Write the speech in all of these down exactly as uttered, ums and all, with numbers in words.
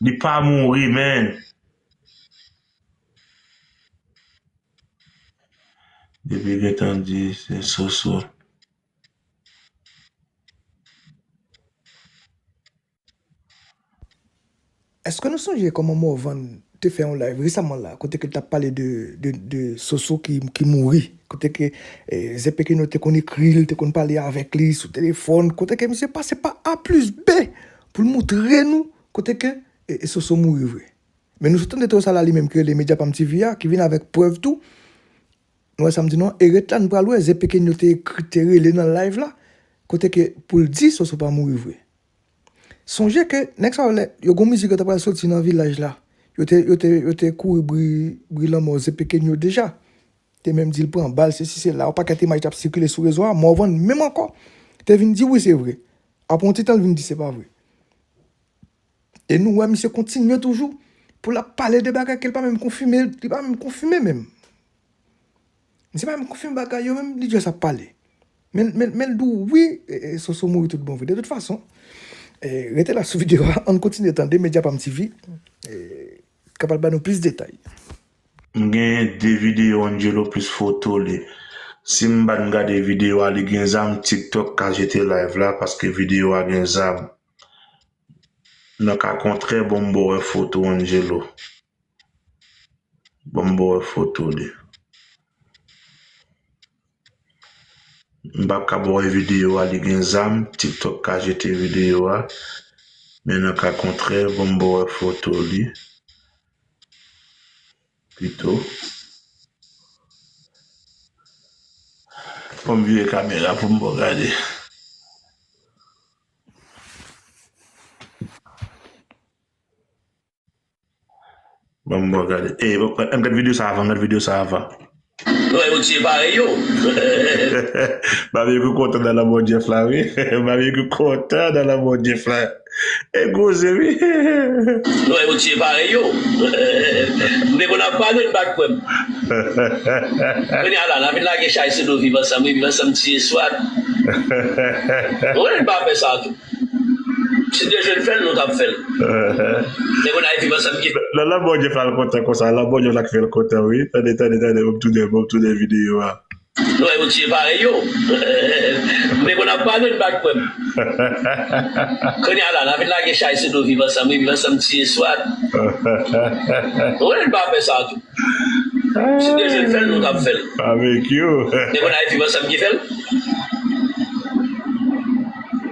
Li pa mouri, man. Depi gentan di se Soso. Èske nou sonje kòman Morvan te fè yon live resaman la, kote ke l t ap pale de, de, de Soso ki, ki mouri, kote ke eh, Zè Pekenyo te konn ekri l, te konn pale avèk li sou telefòn, kote ke misye pase pa A plis B pou l moutre nou kote ke eh, eh, Soso mouri vre. Men nou sot tande Toro Sala li menm ki rele Media Pam T V a, ki vin avèk prèv tou. Nou wè sa m di nou an, e ret la nou pral wè Zè Pekenyo te ekri, te rele nan live la, kote ke pou l di Soso pa mouri vre. Sonje ke nèg sa yo lè yo gon mizik yo ta pral soti nan vilaj la, yo te, yo te, yo te kouri bri, bri lanmò Zè Pekenyo deja. Te menm di l pran bal, sesi sela, yon pakèt imaj t ap sikile sou rezo a, Morvan menm ankò te vin di wi se vre. Apre yon ti tan l vin di se pa vre. E nou wè misye kontinye toujou pou l ap pale de bagay ke l pa menm konfime, li pa menm konfime menm. Misye pa menm konfime bagay yo menm, li just ap pale. Men, men, men l di w wi, e, e, Soso mouri tout bon vre. De tout fason, e, rete la sou videyo a, ann kontinye tande Media Pam T V, e, k ap al ba nou plis detay. M gen de videyo Angelo plis foto li. Si m pa t gade videyo a, li gen zam, TikTok ka jete live la paske videyo a gen zam. Nan ka kontrè, bon m ba w wè foto Angelo. Bon m ba w wè foto li. M p ap ka ba w wè videyo a, li gen zam, TikTok ka jete videyo a. Men nan ka kontrè, bon m ba w wè foto li. Pito. Bon m vire kamera pou m ba w gade. Bon, m bon, gade. Ey, bon, m gad videyo sa avan, m gad videyo sa avan. Wè, yo tiye parèy yo. Babecue kontan nan lanmò Jeff la, wi. Babecue kontan nan lanmò Jeff la. E koze, wi. Wè, yo tiye parèy yo. M te konn ap pale, l pa t kwè m. Kounye a la, n ap vin lage chay sou nou, viv ansanm, wi, viv ansanm, tiye swat. Ou konnen n pa fè sa tou. Si te jwenn fè l, nou t ap fè l. Nèg yo nan viv ansanm ki fè. Nan lanmò Jeff la l kontan konsa, lanmò Jeff la k fè l kontan, wi. Tande, tande, tande, ban m tounen, ban m tounen videyo a. Nou wè yo tiye parèy yo. M te konn ap pale, l pa t kwè m. Kounye a la, n ap vin lage chay sou nou, viv ansanm, wi, viv ansanm, tiye swat. Ou konnen n pa fè sa tou. Si te jwenn fè l, nou t ap fè l. Babecue. Nèg yo nan viv ansanm ki fè l.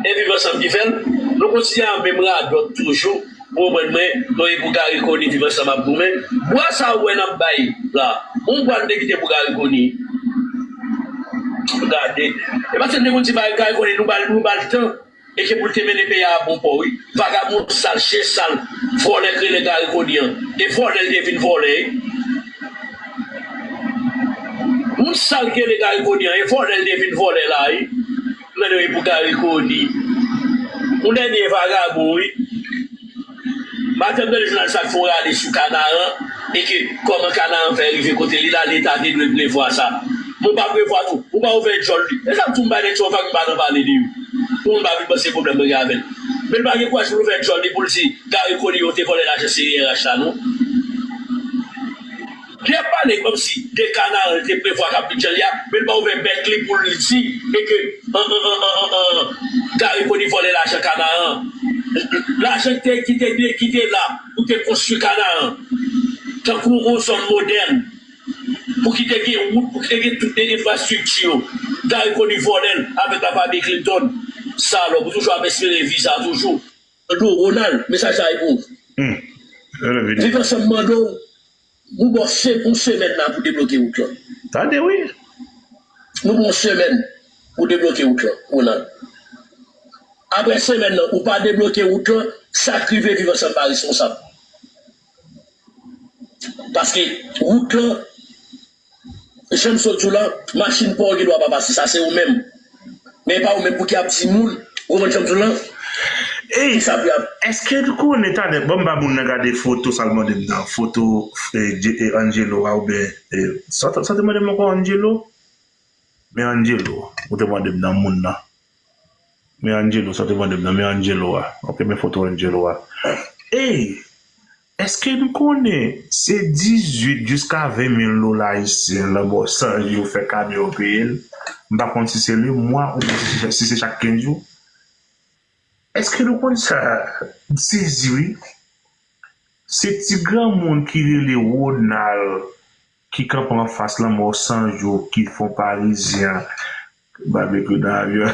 E viv ansanm ki fè l. Nou kontinye a menm radòt toujou. Ou konprann mwen, nou e pou Garry Conille viv ansanm ap goumen. Bwa sa ou wè n ap bay la. Yon bwa n te kite pou Garry Conille. Gade. E paske n te konn di bagay Garry Conille, nou ba l, nou ba l tan. E ke pou l te mennen peyi a bon pò, wi. Vagabon sal, chen sal, vòlè k rele Garry Conille an. E vòlè l te vin vòlè, wi. Moun sal k rele Garry Conille an, e vòlè l te vin vòlè la, wi. Mande wi pou Garry Conille. Yon dènye vagabon, wi. Maten m tande jounal sa k fè yon rale sou Kanaran, e ke kòman Kanaran fè rive kote li la, Leta te dwe prevwa sa. Bon, pa prevwa tou, ou pa ouvè djòl li. E sa m di w, m pa nèg chofè, m pa nan pale de yo. Pou moun pa vin panse pwoblèm mwen gen avè l. Men l pa gen kouraj pou l ouvè djòl li pou l di Garry Conille yo te vòlè lajan C D R H la, non. Li ap pale kòmsi de Kanaran li te prevwa k ap vin djòl li a, men l pa ouvè bèk li pou l di e ke an, an, an, an, an, an, Garry Conille vòlè lajan Kanaran. Lajan ki te, ki te, ki te la pou te konstwi Kanaran, tankou yon zòn modèn, pou ki te gen wout, pou ki te gen tout de enfrastrikti yo. Garry Conille vòlè l avèk lafanmi Clinton. Salòp, ou toujou ap espere viza toujou. Tonton Ronald, mesaj sa e pou ou. Hmm. Viv ansanm mande w, nou ba w se-, yon semèn la pou debloke wout lan. Tande, wi. Nou ba w yon semèn pou debloke wout lan, Ronald. Apre semèn nan, ou pa debloke wout lan, sa k rive viv ansanm pa responsab. Paske wout lan, jan m sot di w la, machin pa w gen dwa pa pase, sa se ou menm. Men e pa ou menm pou ki ap di moun, ou konprann jan m di w la? Ey, kisa pou y ap. Èske nou konnen talè, bon, m ba moun nan gade foto sa l mande m nan, foto eh, Dje- eh, Angelo a oubyen eh, sa w te sa w te mande m ankò Angelo? Men Angelo, ou te mande m nan moun nan. Men Angelo, sa w te mande m nan, men Angelo a. Ok, men foto Angelo a. Ey, Èske nou konnen se dizuit jiska ven mil dola ayisyen lanmò san jou yo fè kamyon yo peye l? M pa konn si se lemwa oubyen si se, si se chak kenz jou. Èske nou konn sa? M sezi, wi. Se ti granmoun ki rele Ronald ki kanpe anfas lanmò san jou ki fè yon Parizyen babekyou nan avyon.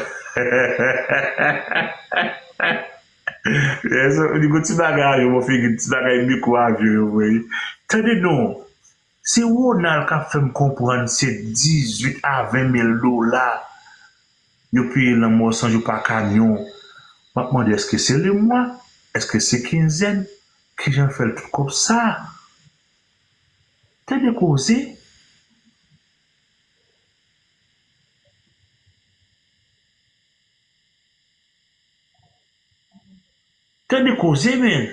Li gon ti bagay avyon, mon figi, ti bagay mikwo avyon yo voye. Tande non, se Ronald k ap fè m konprann se dizuit a ven mil dola yo peye lanmò san jou pa kamyon. M ap mande, èske se lemwa? Èske se kenzèn? Kijan l fè l tout kòb sa? Tande koze. Tande koze, men.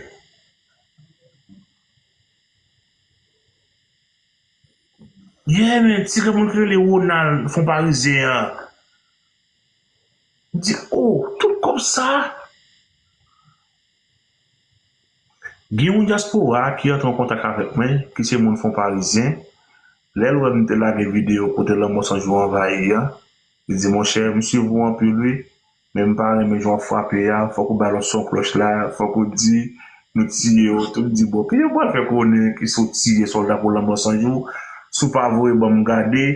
Yeah, men, ti granmoun ki rele Ronald, fon parizyen an. M di, oh, tout kòb sa. Gen yon dyaspora ki antre an kontak avèk mwen, ki se moun fon parizyen. Lè l wè m te lage videyo kote lanmò san jou anvayi an, li di, monchè, m swiv ou anpil, wi, men m pa renmen jan w ap frape a, fòk ou bay lòt son klòch la, fòk ou di, nou tiye yo tou. M di, bon, kijan m pral fè konnen ki si w tiye sòlda pou lanmò san jou, si w pa voye ban m gade,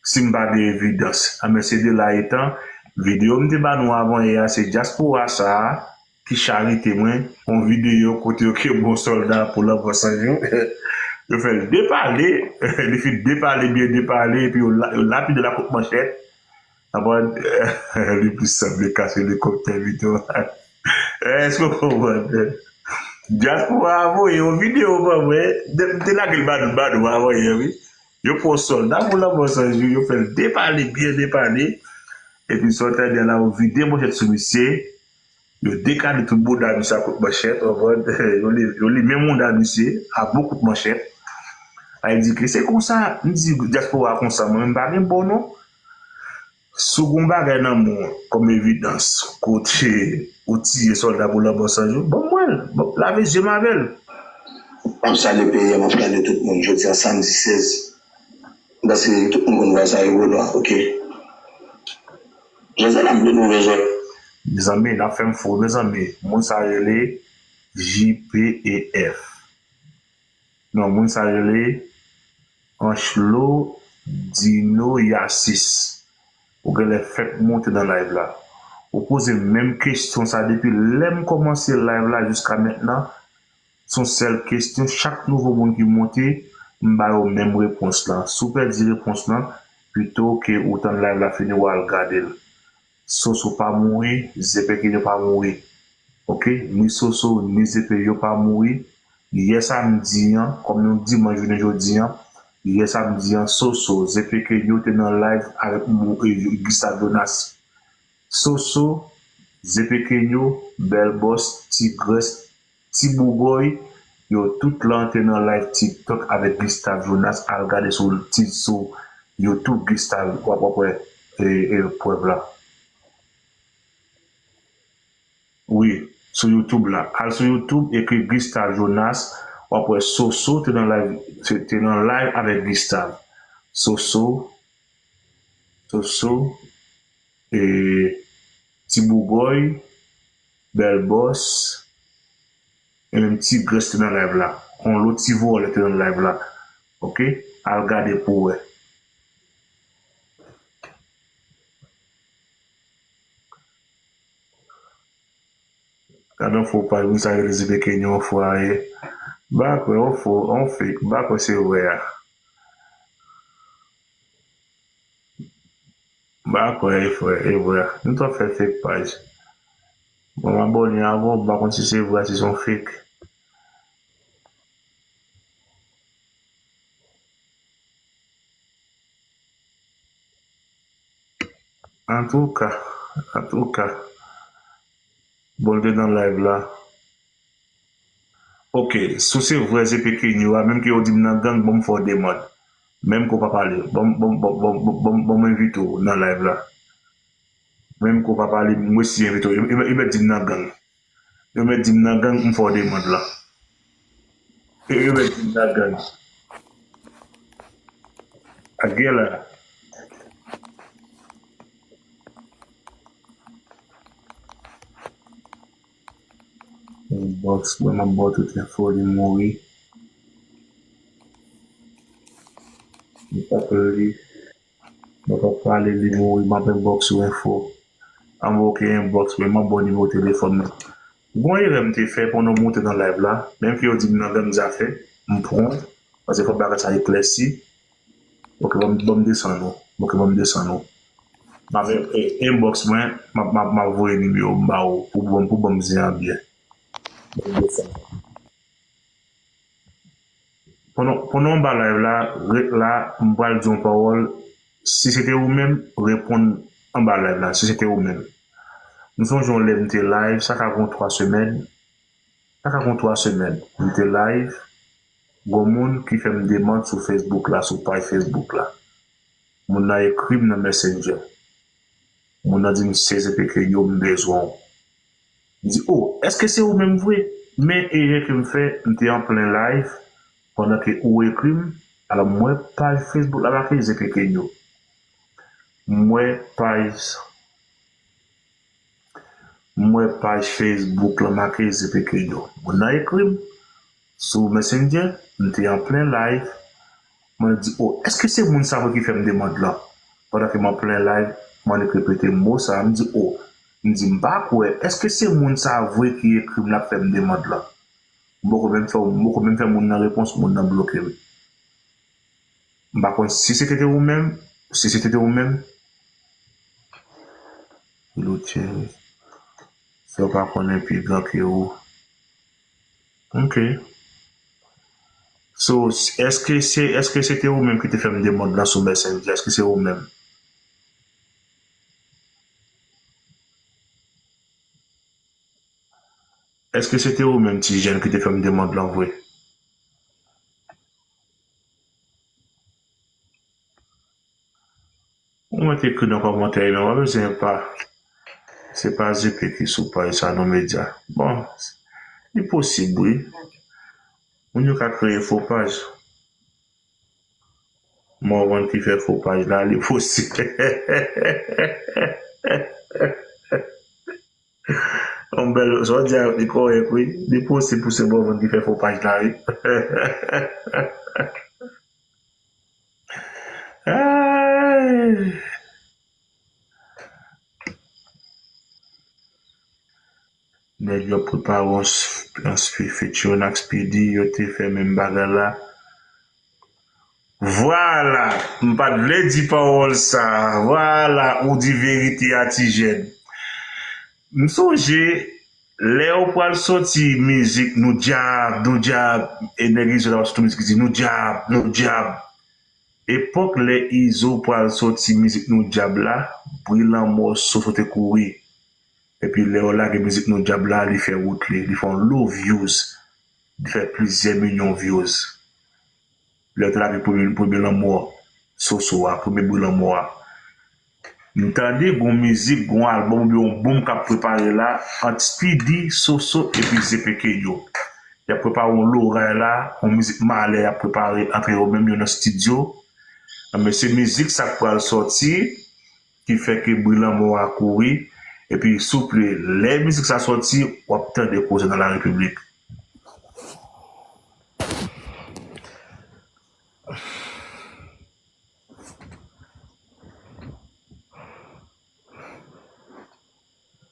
si m pa gen evidans? Anben, se de la etan, videyo m te ba nou avan yè a, se dyaspora sa a, ki charite mwen yon videyo kote yo kenbe yon sòlda pou lanmò san jou. Yo fè l depale, li fin depale, byen depale, epi yo la-, yo lapide l ak kout manchèt. Apre, li plis sanble kase elikoptè pito. Èske w konprann? Dyaspora a voye yon videyo ban mwen, m te lage l ba nou, ba nou avan yè, wi. Yo pran yon sòlda pou lanmò san jou, yo fè l depale, byen depale. Epi sa w tande la, yo vide manchèt sou misye. Yo dekale tout bouda misye ak kout manchèt, w konprann? Yo li-, yo limen mouda misye a bon kout manchèt. Sa vle di ke se konsa, m di dyaspora konsa, mwen menm m pa gen bò non. Si w gen yon bagay nan men w kòm evidans kote ou tiye sòlda pou lanmò san jou, ban mwen l. Ban, lave zye m avè l. M ap salye peyi a, m ap salye tout moun. Jodi a samdi sèz. M panse tout moun konn vwa sa yo, Benoît, oke. Jodi a n ap de nouvèl zòn. Mezanmi, n ap fè m fou, mezanmi. Moun sa rele J P E F. Non, moun sa rele Anchelo Dino Yasis. Ou genlè fèk monte nan live la. Ou poze m menm kesyon sa depi lè m kòmanse live la jiska mentnan. Se yon sèl kesyon, chak nouvo moun ki monte, m ba yo menm repons lan. Si w pèdi repons lan, pito ke ou tann live la fini, w al gade l. Soso pa mouri, Zepekenyo pa mouri. Oke? Ni Soso, ni Zepe yo pa mouri. Yè samdi an, kòm nou dimanch jounen jodi an, yè samdi an, Soso, Zepekenyo te nan live avèk mou-, e, Gustave Jonas. Soso, Zepekenyo, Bèl Bòs, Ti Grès, Ti Bougòy, yo tout lan te nan live TikTok avèk Gustave Jonas. Al gade sou, ti, sou YouTube Gustave, w ap, w ap wè, e, e, prèv la. Wi, sou YouTube la. Al sou YouTube, ekri Gustave Jonas, w ap wè Soso te nan live, te, te nan live avèk Gustave. Soso, Soso, e, Ti Bougòy, Bèl Bòs, e menm Ti Grès te nan live la. Yon lòt ti vòlè te nan live la. Oke? Al gade pou w wè. Gade yon fo paj, moun sa yo rele Zepekenyo yon fwa ye. M pa kwè, yon fo, yon fake, m pa kwè se vre a. M pa kwè e frè, e vre. Nou t ap fè fake paj. Bon, m abòne avan, m pa konn si se vre, si se yon fake. Antouka, antouka. Bon, l te nan live la. Oke, si w se vrè Zepekenyo a, menm ke yo di m nan gang, ban m fè w demann. Menm ke w pa pale, ban m, ban m, ban m, ban m, ban m, ban m envite w nan live la. Menm ke w pa pale, m resi envite w. Yo, yo, yo mèt di m nan gang. Yo mèt di m nan gang, m fè w demann lan. Yo mèt di m nan gang. Ak gè la. Inbox mwen, m ap ba w tout enfo, li mouri. M p ap li. M p ap pale, li mouri, m ap inbox ou enfo. Ann, ok, inbox mwen, m ap ba w nimewo telefòn mwen. Gon erè m te fè pandan m moute nan live la, menm ke yo di m nan gang zafè, m pran, paske fòk bagay sa eklèsi. Ok, ban m, ban m desann ou. Ok, ban m desann ou. M ap, e, inbox mwen, m ap, m ap, m ap voye nimewo m ba ou pou ban m, pou ban m zen an byen. Ban m desann ou. Pandan, pandan w anba live la, ret la, m pral di yon pawòl. Si se te ou menm, reponn anba live la, si se te ou menm. M sonje yon lè m te live, sa ka gon twa semèn, sa ka gon twa semèn, m te live, gon moun ki fè m demann sou Facebook la, sou paj Facebook la. Moun nan ekri m nan Messenger. Moun nan di m, "Se Z P K yo, m bezwen w." M di, "O, èske se ou menm vre?" Men erè ke m fè, m te an plen live pandan ke ou ekri m. Alò, m wè paj Facebook la make Z P K yo. M wè paj, m wè paj Facebook la make Z P K yo. Moun nan ekri m sou Messenger, m te an plen live. Mwen di, "O, èske se moun sa vre ki fè m demann lan?" Pandan ke m an plen live, m annik repete mo sa, m di, "O," m di, "M pa kwè, èske se moun sa vre ki ekri m l ap fè m demann lan?" M poko menm fè, m poko menm fè moun nan repons, moun nan bloke m. M pa konn si se te ou menm, si se te ou menm. Loutyen, sa w pa konnen pi gran ke ou. Ok. So, èske se, èske se te ou menm ki te fè m demann lan sou Messenger? Èske se ou menm? Èske se te ou menm, ti jèn, ki te fè m demann lan vre? Ou mèt ekri nan kòmantè yo, men w pa bezwen pa. Se pa Z P ki sou paj sa non, Medya. Bon, li posib, wi. Moun yo ka kreye fo paj. Morvan ki fè fo paj la, li posib. Yon bèl, sa w di a, li kòrèk, wi. Li posib pou se Morvan ki fè fo paj la, wi. Ay! Nèg yo ap prepare yon s-, yon s-, featuring ak Speedy, yo te fè menm bagay la. Vwala! M pa t vle di pawòl sa. Vwala, ou di verite a, ti jèn. M sonje, lè yo pral soti mizik, "Nou djab, nou djab", e nèg Izo t ap soti mizik ki di, "Nou djab, nou djab". Epòk lè Izo pral soti mizik "Nou djab" la, bri lanmò Soso te kouri. Epi lè yo lage mizik "Nou djab" la, li fè wout li, li fè yon lo views, li fè plizyè milyon views. Lè yo te lage premye, premye lanmò Soso a, premye bri lanmò a. M tande gon mizik, gon albòm oubyen yon bonm k ap prepare la ant Speedy, Soso epi Z P K yo. Y ap prepare yon loray la, yon mizik malè y ap prepare antre yo menm yo nan estidyo. Men se mizik sa k pral sòti ki fè ke bri lanmò a kouri. Epi souple, lè mizik sa sòti, w ap tande koze nan larepiblik.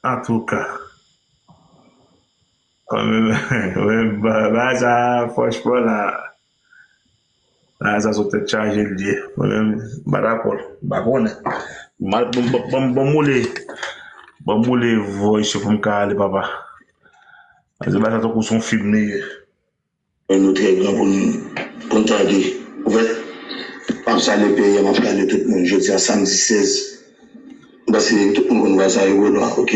Antouka, mwen menm, mwen menm, ba, ba sa, franchman la, la sa sou tèt chaje l ye. Mwen menm, m pa dakò, m pa konnen. Mal, ban m, ban m, ban m woule, ban m woule voice yo pou m ka ale, papa. Paske ba sa tankou se yon fim li ye. Nou trè gran pou n, pou n tande. Ouvè, m ap salye peyi a, m ap salye tout moun. Jodi a, samdi sèz, m panse tout moun konn vwa sa yo, Benoît, ok.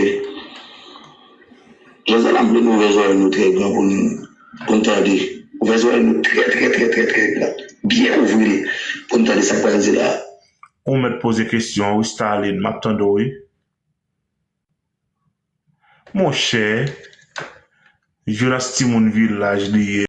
Jodi a, la, m vle nou ouvè zòrèy nou trè gran pou n, pou n tande. Ouvè zòrèy nou trè, trè, trè, trè, trè gran. Byen ouvri l pou n tande sa k pral di la. Ou mèt poze kesyon, wi, Stalin, m ap tande w, wi. Monchè, Jonas timoun vilaj li ye.